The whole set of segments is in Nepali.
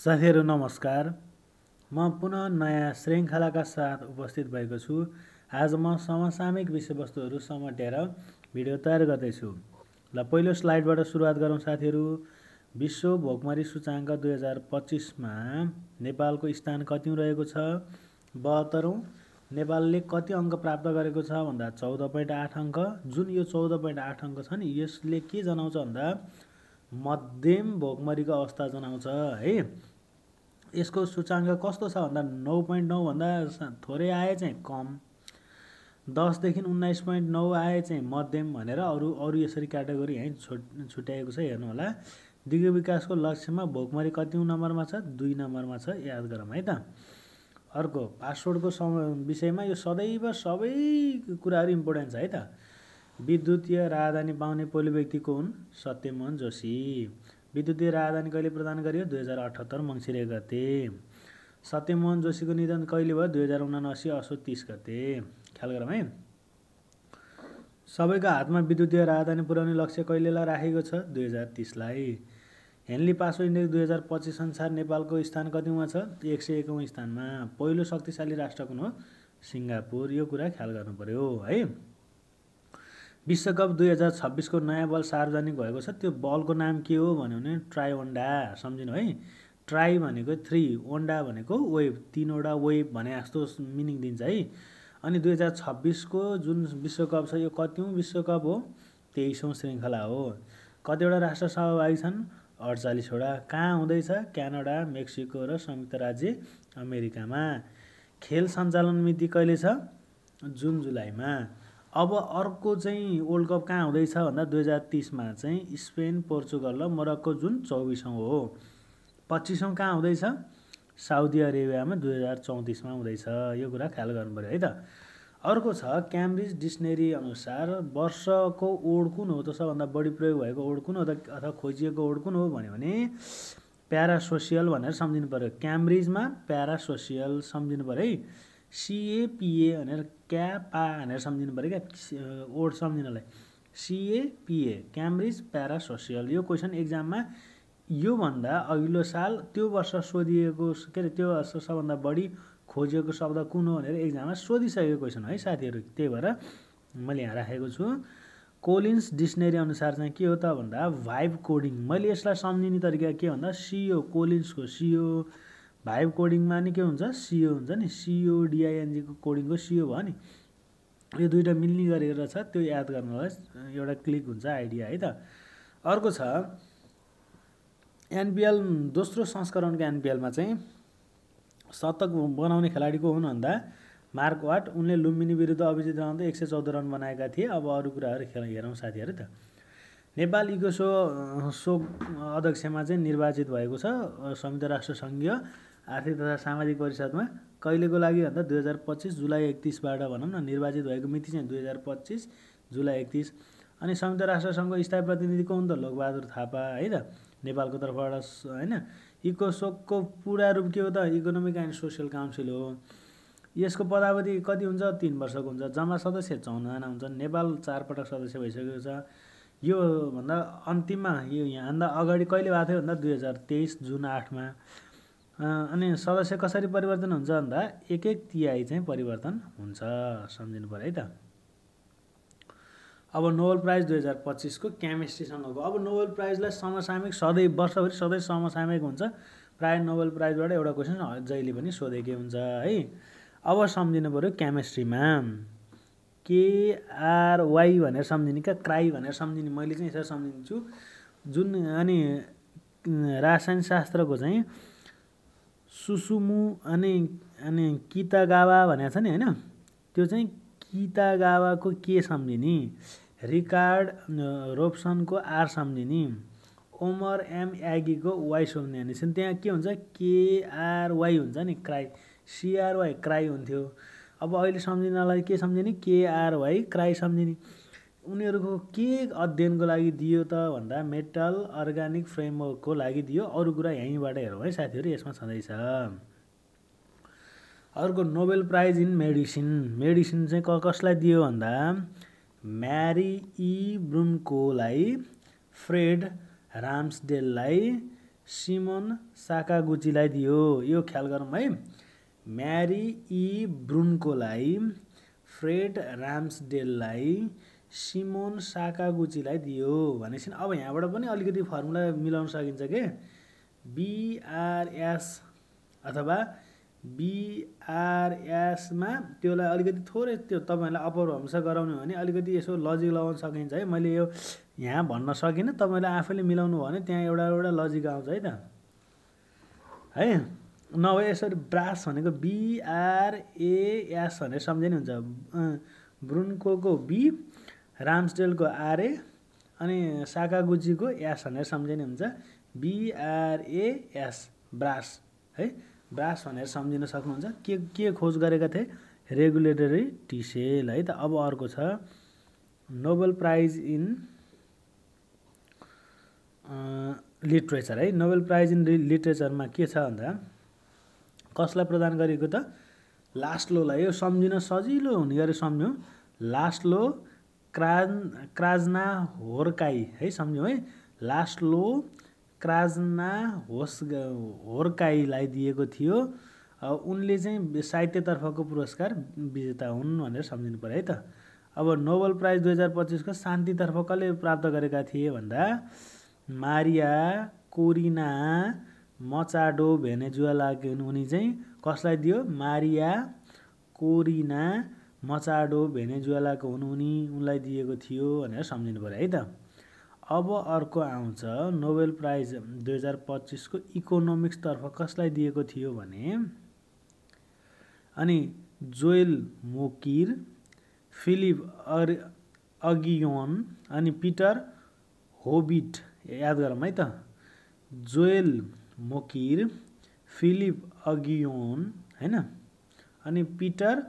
साथीहरू नमस्कार। म पुनः नयाँ श्रृङ्खलाका साथ उपस्थित भएको छु। आज म समसामयिक विषयवस्तुहरू समेटेर भिडियो तयार गर्दैछु। ल पहिलो स्लाइडबाट सुरुवात गरौँ साथीहरू। विश्व भोकमरी सूचाङ्क 2025मा नेपालको स्थान कतिौं रहेको छ? 72औं। नेपालले कति अङ्क प्राप्त गरेको छ भन्दा 14.8 अङ्क। जुन यो 14.8 अङ्क छ नि, यसले के जनाउँछ भन्दा मध्यम भोकमरीको अवस्था जनाउँछ है। यसको सूचाङ्क कस्तो छ भन्दा 9.9 भन्दा थोरै आए चाहिँ कम, 10 देखि 19.9 आए चाहिँ मध्यम भनेर अरू यसरी क्याटेगोरी है छुट्याएको छ। हेर्नु होला। दिगो विकासको लक्ष्यमा भोकमरी कतिौं नम्बरमा छ? 2 नम्बरमा छ। याद गरौँ है त। अर्को पासवर्डको विषयमा यो सदैव सबै कुराहरू इम्पोर्टेन्ट छ है त। विद्युतीय राजधानी पाउने पहिलो व्यक्ति को हुन्? सत्यमोहन जोशी। विद्युतीय राजधानी कहिले प्रदान गरियो? 2078 मङ्सिर 1 गते। सत्यमोहन जोशीको निधन कहिले भयो? 2079 असोज 30 गते। ख्याल गरौँ है। सबैको हातमा विद्युतीय राजधानी पुर्याउने लक्ष्य कहिलेलाई राखेको छ? 2030 लाई। हेनली पासो इन्डेक्स 2025 अनुसार नेपालको स्थान कतिमा छ? 101औं स्थानमा। पहिलो शक्तिशाली राष्ट्र कुन हो? सिङ्गापुर। यो कुरा ख्याल गर्नु पर्यो है। विश्वकप 2026 को नयाँ बल सार्वजनिक भएको छ। त्यो बलको नाम के हो भन्यो भने ट्राई ओन्डा। सम्झिनु है। ट्राई भनेको 3, ओन्डा भनेको वेभ, 3वटा वेभ भने जस्तो मिनिङ दिन्छ है। अनि 2026 को जुन विश्वकप छ यो कतिौं विश्वकप हो? 23औं श्रृङ्खला हो। कतिवटा राष्ट्र सहभागी छन्? 48वटा। कहाँ हुँदैछ? क्यानाडा, मेक्सिको र संयुक्त राज्य अमेरिकामा। खेल सञ्चालन मिति कहिले छ? जुन जुलाईमा। अब अर्को चाहिँ वर्ल्ड कप कहाँ हुँदैछ भन्दा 2030मा चाहिँ स्पेन, पोर्चुगल र मोरक्को जुन 24औं हो। 25औं कहाँ हुँदैछ? साउदी अरेबियामा 2034मा हुँदैछ। यो कुरा ख्याल गर्नु पर्यो है त। अर्को छ क्याम्ब्रिज डिक्सनरी अनुसार वर्षको ओड कुन हो त? सबभन्दा बढी प्रयोग भएको ओड कुन हो त अथवा खोजिएको ओड कुन हो भन्यो भने प्यारासोसियल भनेर सम्झिनु पर्यो। क्याम्ब्रिजमा प्यारासोसियल सम्झिनु पर्यो है। CAPA भनेर क्यापा भनेर सम्झिनु पर्यो क्या, ओड सम्झिनलाई। CAPA Cambridge प्यारासोसियल। यो क्वेसन एक्जाममा योभन्दा अघिल्लो साल त्यो वर्ष सोधिएको के अरे त्यो वर्ष सबभन्दा बढी खोजिएको शब्द कुन हो भनेर एक्जाममा सोधिसकेको क्वेसन है साथीहरू। त्यही भएर मैले यहाँ राखेको छु। कोलिन्स डिक्सनरी अनुसार चाहिँ के हो त भन्दा भाइब कोडिङ। मैले यसलाई सम्झिने तरिका के भन्दा CO, कोलिन्सको CO, भाइब कोडिङमा नि के हुन्छ? CO हुन्छ नि। CODING को कोडिङको CO भयो नि। यो दुईवटा मिल्ने गरेर छ, त्यो याद गर्नुहोस्। एउटा क्लिक हुन्छ आइडिया है त। अर्को छ NPL दोस्रो संस्करणको NPLमा चाहिँ शतक बनाउने खेलाडी को हुन् भन्दा मार्क वाट। उनले लुम्बिनी विरुद्ध अभिजित रहँदै 114 रन बनाएका थिए। अब अरू कुराहरू हेरौँ साथीहरू त। नेपाल इकोसोक अध्यक्षमा चाहिँ निर्वाचित भएको छ संयुक्त राष्ट्र सङ्घीय आर्थिक तथा सामाजिक परिषदमा। कहिलेको लागि भन्दा 2025 जुलाई 31बाट भनौँ न। निर्वाचित भएको मिति चाहिँ 2025 जुलाई 31। अनि संयुक्त राष्ट्र सङ्घको स्थायी प्रतिनिधि को हुन् त? लोकबहादुर थापा है त, नेपालको तर्फबाट होइन। इकोसोकको पुरा रूप के हो त? इकोनोमिक एन्ड सोसियल काउन्सिल हो। यसको पदावधि कति हुन्छ? 3 वर्षको हुन्छ। जम्मा सदस्य 54 जना हुन्छन्। नेपाल 4 पटक सदस्य भइसकेको छ। यो भन्दा अन्तिममा योभन्दा अगाडि कहिले भएको थियो भन्दा 2023 जुन 8मा। अनि सदस्य कसरी परिवर्तन हुन्छ भन्दा 1/1 तिहाई चाहिँ परिवर्तन हुन्छ। सम्झिनु पर्यो है त। अब नोबेल प्राइज 2025 को केमिस्ट्रीसँगको। अब नोबेल प्राइजलाई समसामयिक सधैँ वर्षभरि सधैँ समसामयिक हुन्छ। प्राय नोबेल प्राइजबाट एउटा क्वेसन जहिले पनि सोधेकै हुन्छ है। अब सम्झिनु पर्यो केमिस्ट्रीमा KRY भनेर सम्झिने क्या, क्राई भनेर सम्झिने। मैले चाहिँ यसरी सम्झिन्छु। जुन अनि रसायनशास्त्रको चाहिँ सुसुमु अनि कितागावा भनेको छ नि होइन। त्यो चाहिँ कितागावाको के सम्झिने, रिकार्ड रोब्सनको R सम्झिने, ओमर M यागीको Y सम्झिने। त्यहाँ के हुन्छ? KRY हुन्छ नि, क्राई। CRY क्राई हुन्थ्यो। अब अहिले सम्झिनलाई के सम्झिने? KRY cry सम्झिने। उनीहरूको के अध्ययनको लागि दियो त भन्दा मेटल अर्गानिक फ्रेमवर्कको लागि दियो। अरू कुरा यहीँबाट हेरौँ है साथीहरू, यसमा छँदैछ। अर्को Nobel prize in medicine. Medicine चाहिँ कसलाई दियो भन्दा म्यारी E ब्रुन्कोलाई, फ्रेड राम्सडेललाई, सिमोन साकागुचीलाई दियो। यो ख्याल गरौँ है। म्यारी ई ब्रुन्कोलाई, फ्रेड राम्सडेललाई, सिमोन साकागुचीलाई दियो भनेपछि अब यहाँबाट पनि अलिकति फर्मुला मिलाउन सकिन्छ के। बिआरएस अथवा बिआरएसमा त्योलाई अलिकति थोरै त्यो तपाईँहरूलाई अपभ्रंश गराउने हो भने अलिकति यसो लजिक लगाउन सकिन्छ है। मैले यो यहाँ भन्न सकिनँ, तपाईँले आफैले मिलाउनु भयो भने त्यहाँ एउटा लजिक आउँछ है त है। नभए यसरी ब्रास भनेको बिआरएएस भनेर सम्झे नि हुन्छ। ब्रुन्कोको बी, राम्सडेलको आरए अनि साकागुचीको एस भनेर सम्झे नि हुन्छ। बिआरएएस ब्रास है, ब्रास भनेर सम्झिन सक्नुहुन्छ। के खोज गरेका थिए? रेगुलेटरी टी सेल है त। अब अर्को छ नोबेल प्राइज इन लिटरेचर है। नोबेल प्राइज इन लिटरेचरमा के छ भन्दा कसलाई प्रदान गरेको त? लास्लोलाई। यो सम्झिन सजिलो हुने गरी सम्झौँ। लास्लो क्राज्नाहोर्काई है, सम्झौँ है। लास्लो क्राज्नाहोर्काईलाई दिएको थियो। उनले चाहिँ साहित्यतर्फको पुरस्कार विजेता हुन् भनेर सम्झिनु पर्यो है त। अब नोबेल प्राइज 2025 को शान्तितर्फ कसले प्राप्त गरेका थिए भन्दा मारिया कोरिना मचाडो भेनेजुएलाकी हुन्। उनी चाहिँ कसलाई दियो? मारिया कोरिना मचाडो भेनेजुएलाको हुन् उनी, उनलाई दिएको थियो भनेर सम्झिनु पर्यो है त। अब अर्को आउँछ नोबेल प्राइज 2025 को इकोनोमिक्सतर्फ कसलाई दिएको थियो भने अनि जोएल मोकिर, फिलिप अगियोन अनि पिटर होबिट। याद गरौँ है त। जोएल मोकिर, फिलिप अगियोन हैन अनि पिटर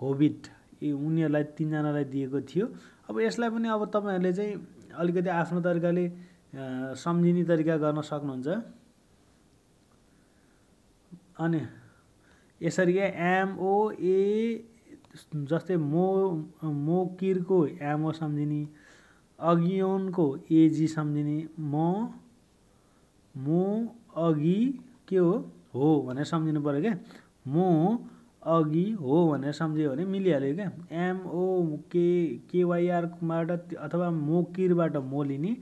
होबिट, उनीहरूलाई तीनजनालाई दिएको थियो। अब यसलाई पनि अब तपाईँहरूले चाहिँ अलिकति आफ्नो तरिकाले सम्झिने तरिका गर्न सक्नुहुन्छ। अनि यसरी एमओए जस्तै मोकिरको एमओ सम्झिने, अगियोनको एजी सम्झिने, मो अघि के हो भनेर सम्झिनु पर्यो क्या। मो अघि हो भनेर सम्झियो भने मिलिहाल्यो क्या। एमओ केवाइआरबाट अथवा मोकिरबाट मो लिने,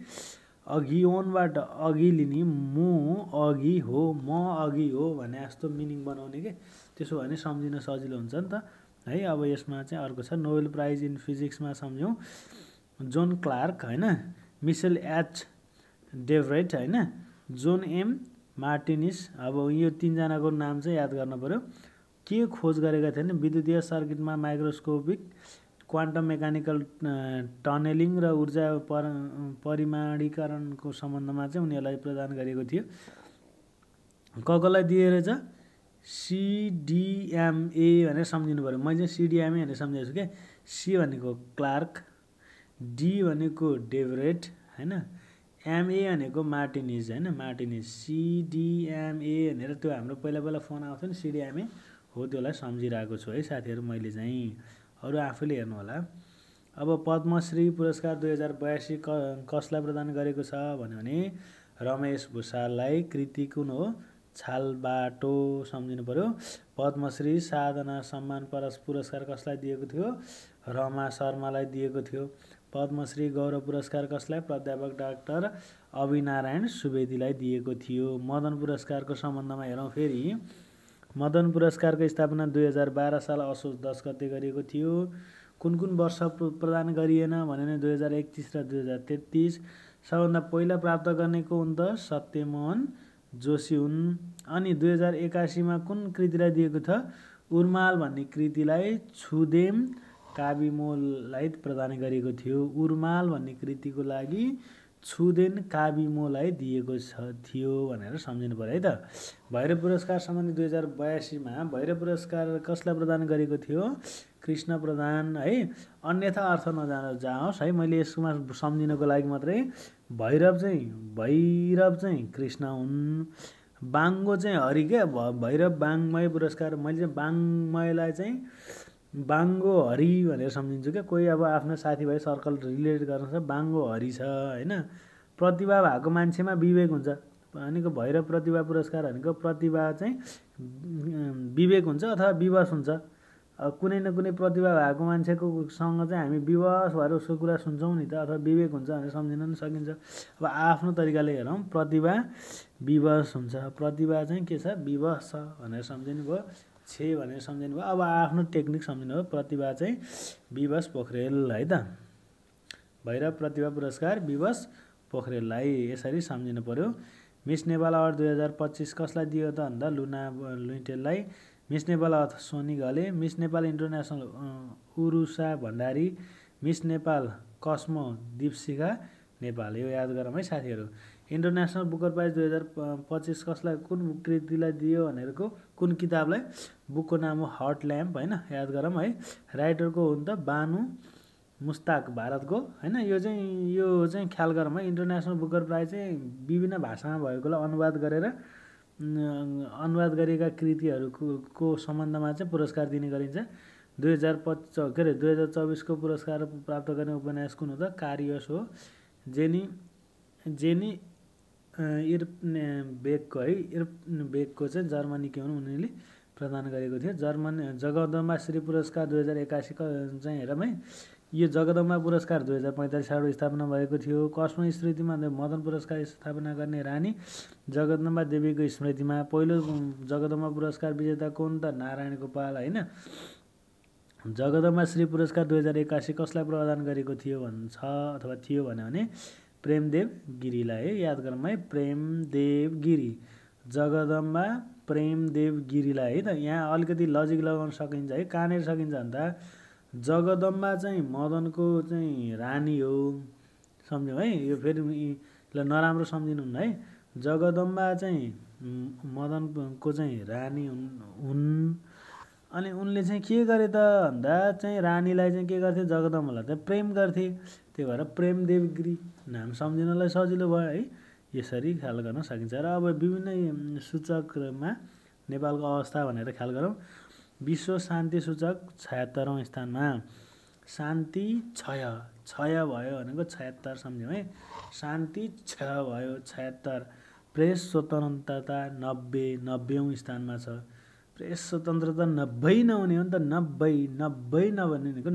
अघियोनबाट अघि लिने, मो अघि हो, म अघि हो भने जस्तो मिनिङ बनाउने के। त्यसो भने सम्झिन सजिलो हुन्छ नि त है। अब यसमा चाहिँ अर्को छ नोबेल प्राइज इन फिजिक्समा सम्झौँ जोन क्लार्क हैन, मिसेल एच डेभरेट हैन, जोन एम मार्टिनिस। अब यो तीनजनाको नाम चाहिँ याद गर्न पर्यो। के खोज गरेका थिए भने विद्युतीय सर्किटमा माइक्रोस्कोपिक क्वान्टम मेकानिकल टनेलिङ र ऊर्जा परिमाणीकरणको सम्बन्धमा चाहिँ उनीहरूलाई प्रदान गरेको थियो। कसलाई दिए रहेछ? सिडिएमए भनेर सम्झिनु पर्यो। मैले चाहिँ सिडिएमए भनेर सम्झेको छु क्या। सी भनेको क्लार्क, डी भनेको डेभरेट हैन, एमए भनेको मार्टिनिज हैन, मार्टिनिज। सिडिएमए भनेर त्यो हाम्रो पहिला फोन आउँथ्यो नि सिडिएमए हो, त्यसलाई सम्झिरहेको छु है साथीहरू मैले चाहिँ। अरू आफैले हेर्नु होला। अब पद्मश्री पुरस्कार 2082 कसलाई प्रदान गरेको छ भने रमेश भुसाललाई। कृति कुन हो? छालबाटो सम्झिनु पर्यो। पद्मश्री साधना सम्मान पुरस्कार कसलाई दिएको थियो? रमा शर्मालाई दिएको थियो। पद्मश्री गौरव पुरस्कार कसलाई? प्राध्यापक डाक्टर अभिनारायण सुवेदीलाई दिएको थियो। मदन पुरस्कारको सम्बन्धमा हेरौँ फेरि। मदन पुरस्कारको स्थापना 2012 साल असोज 10 गते गरिएको थियो। कुन वर्ष प्रदान गरिएन भने 2031 र 2033। सबभन्दा पहिला प्राप्त गर्नेको हुन् त सत्यमोहन जोशी हुन्। अनि 2081 कुन कृतिलाई दिएको छ? उर्माल भन्ने कृतिलाई छुदेम काबिमोलाई प्रदान गरेको थियो। उर्माल भन्ने कृतिको लागि छुदेन काबिमोलाई दिएको थियो भनेर सम्झिनु पर्यो है त। भैरव पुरस्कार सम्बन्धी 2082 मा भैरव पुरस्कार कसलाई प्रदान गरेको थियो? कृष्ण प्रधान है। अन्यथा अर्थ नजाओस् है, मैले यसमा सम्झिनको लागि मात्रै। भैरव चाहिँ कृष्ण हुन्। बाङ्गो चाहिँ हरि क्या। भैरव बाङ्मय पुरस्कार मैले चाहिँ बाङ्मयलाई चाहिँ बाङ्गो हरि भनेर सम्झिन्छु क्या। कोही अब आफ्नो साथीभाइ सर्कल रिलेट गर्नु छ बाङ्गो हरि छ हैन। प्रतिभा भएको मान्छेमा विवेक हुन्छ। भनेको भैरव प्रतिभा पुरस्कार भनेको प्रतिभा चाहिँ विवेक हुन्छ अथवा विवश हुन्छ। अब कुनै न कुनै प्रतिभा भएको मान्छेको सँग चाहिँ हामी विवश भएर उसको कुरा सुन्छौँ नि त, अथवा विवेक हुन्छ भनेर सम्झिन पनि सकिन्छ। अब आफ्नो तरिकाले हेरौँ, प्रतिभा विवश हुन्छ, प्रतिभा चाहिँ के छ विवश छ भनेर सम्झिनु भयो, छे भनेर सम्झिनु भयो। अब आफ्नो टेक्निक सम्झिनु भयो, प्रतिभा चाहिँ विवश पोखरेल है त, भैरव प्रतिभा पुरस्कार विवश पोखरेललाई यसरी सम्झिनु पर्यो। मिस नेपाल अवार्ड 2025 कसलाई दियो त भन्दा लुना लुइटेललाई, Miss Nepal Soni Ghale, Miss Nepal international Urusha Bhandari, Miss Nepal cosmo Deepshikha Nepal. यो याद गरौँ है साथीहरू। इन्टरनेसनल बुकर प्राइज 2025 कसलाई कुन कृतिलाई दियो भनेको, कुन किताबलाई, बुकको नाम हो हट ल्याम्प होइन, याद गरौँ है। राइटरको हो नि त बानु मुस्ताक भारतको होइन। यो चाहिँ ख्याल गरौँ है, इन्टरनेसनल बुकर प्राइज चाहिँ विभिन्न भाषामा भएकोलाई अनुवाद गरेर अनुवाद गरिएका कृतिहरूको सम्बन्धमा चाहिँ पुरस्कार दिने गरिन्छ। 2024 को पुरस्कार प्राप्त गर्ने उपन्यास कुन हो त, कारियोस हो। जेनी इर्पबेकको है, इर्पबेकको चाहिँ जर्मनीको हुन्, उनीले प्रदान गरेको थियो। जगदम्बा श्री पुरस्कार 2081 चाहिँ हेरौँ है। यो जगदम्बा पुरस्कार 2045 सालमा स्थापना भएको थियो। कस्मो स्मृतिमा मदन पुरस्कार स्थापना गर्ने रानी जगदम्बा देवीको स्मृतिमा। पहिलो जगदम्बा पुरस्कार विजेता कोन त, नारायण गोपाल होइन। जगदम्बा श्री पुरस्कार 2081 कसलाई प्रदान गरेको थियो भन्छ अथवा थियो भने प्रेमदेव गिरीलाई है, याद गरौँ है, प्रेमदेव गिरी, जगदम्बा प्रेमदेव गिरीलाई है त। यहाँ अलिकति लजिक लगाउन सकिन्छ है, कहाँनिर सकिन्छ भन्दा जगदम्बा चाहिँ मदनको चाहिँ रानी हो, सम्झ्यौँ है। यो फेरि नराम्रो सम्झिनुहुन्न है। जगदम्बा चाहिँ मदनको चाहिँ रानी हुन्। अनि उनले चाहिँ के गरे त भन्दा चाहिँ रानीलाई चाहिँ के गर्थे, जगदम्बालाई चाहिँ प्रेम गर्थे, त्यही भएर प्रेमदेव गिरी नाम सम्झिनलाई सजिलो भयो है। यसरी ख्याल गर्न सकिन्छ। र अब विभिन्न सूचकमा नेपालको अवस्था भनेर ख्याल गरौँ। विश्व शान्ति सूचक 76औं स्थानमा, शान्ति क्षय भयो भनेको 76 सम्झ्यौँ है, शान्ति क्षय भयो 76। प्रेस स्वतन्त्रता 90औं स्थानमा छ। प्रेस स्वतन्त्रता 90 नहुने हो नि त, 90 नभने भनेको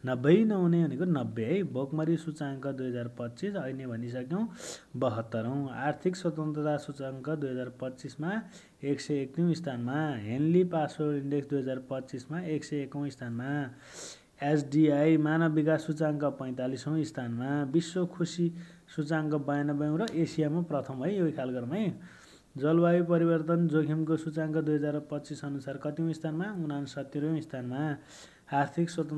90 नहुने भनेको 90 है। भोकमरी सूचाङ्क 2025 अहिले भनिसक्यौँ 72औं। आर्थिक स्वतन्त्रता सूचाङ्क 2025 मा 101औं स्थानमा। हेनली पासवर्ड इन्डेक्स 2025 मा 101औं स्थानमा। एसडिआई मानव विकास सूचाङ्क 45औं स्थानमा। विश्व खुसी सूचाङ्क 92औं र एसियामा प्रथम है, यो ख्याल गरौँ है। जलवायु परिवर्तन जोखिमको सूचाङ्क 2025 अनुसार कतिौं स्थानमा, 69औं स्थानमा। आर्थिक स्वतन्त्र